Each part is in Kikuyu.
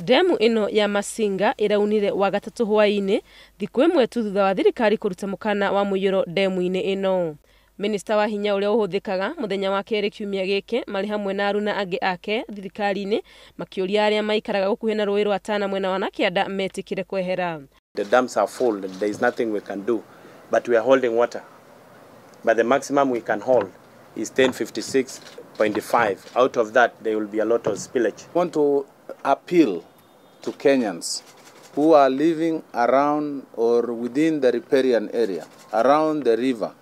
Ndemu ĩno ya Masinga ĩraunire Wagatatu hwaĩ-inĩ, thikũ ĩmwe tu thutha wa thirikari kũruta mũkana wa mũiyũro ndemu-inĩ ĩno. Minista wa hinya ũrĩa ũhũthĩkaga mũthenya wa kerĩ kiumia gĩkĩ marĩ hamwe na aruna angĩ ake thirikari-inĩ makĩũria arĩa maikaraga gũkuhĩ na rũĩ rwa Tana mwena wa Nakĩanda metĩkĩre kwehera. The dams are full and there is nothing we can do, but we are holding water. But the maximum we can hold is 1056.5. Out of that, there will be a lot of spillage. I want to appeal to Kenyans who are living around or within the riparian area, around the river,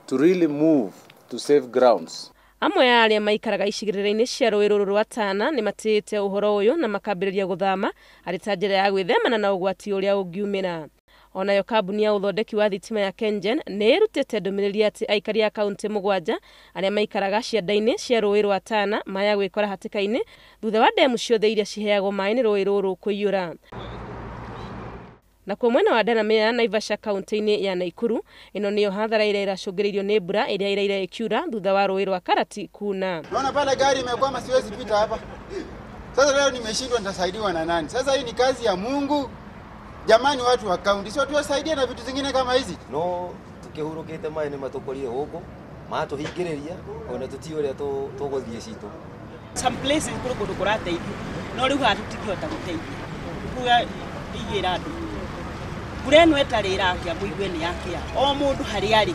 to really move to safe grounds. Amwe a arĩa maikaraga icigĩrĩra-inĩ cia rũĩ rũrũ rwa Tana nĩ matĩĩte ũhoro ũyũ na makambĩrĩria gũthama arĩ ta njĩra ya gwĩthemana na ũgwati ũrĩa ũngiumĩra. Onayo kambuni ya ũthondeki wa thitima ya KenGen nĩ ĩrutĩte ndũmĩrĩri atĩ aikari a kaunti 7 arĩa maikaraga cianda-inĩ cia rũĩ rwa Tana maya gwĩkora hatĩka-inĩ thutha wa ndemu ciothe iria ciheagwo maĩ nĩ rũĩ rũrũ kũiyũra. Nakuo mwena wa Delamere Naivasha kaunti-inĩ ya Naikuru, ĩno nĩyo hathara ĩrĩa ĩracũngĩrĩirio nĩ mbura ĩrĩa ĩraire ĩkiura thutha wa rũĩ rwa Karati kuna. Naona pale gari imekwama, siwezi pita hapa. Sasa leo nimeshindwa, nitasaidiwa na nani? Sasa hii ni kazi ya Mungu. Jamani, watu wa kaunti, sio tuwasaidie na vitu zingine kama hizi. No tukihurukite maĩ nĩ matũkorire gũkũ, matũhingĩrĩria ona tũtiũĩ ũrĩa tũgũthiĩ citũ. Some places kũrĩ kũndũ kũrateithio, no rĩu haha tũtingĩhota gũteithia. Kuga igĩra andũ. Mbura ĩno ĩtarĩ ĩrakĩa mũigue nĩ yakĩa. O mũndũ harĩa arĩ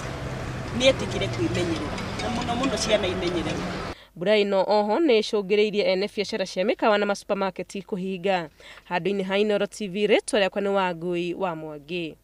nĩ etĩkĩre kwĩmenyerera, na mũno mũno ciana imenyererwo. Mbura ĩno oho nĩ ĩcũngĩrĩirie ene biacara cia mĩkawa na masupamaketi kũhinga. Handũ-inĩ ha Inooro TV, rĩtwa rĩakwa nĩ Wangui wa Mwangi.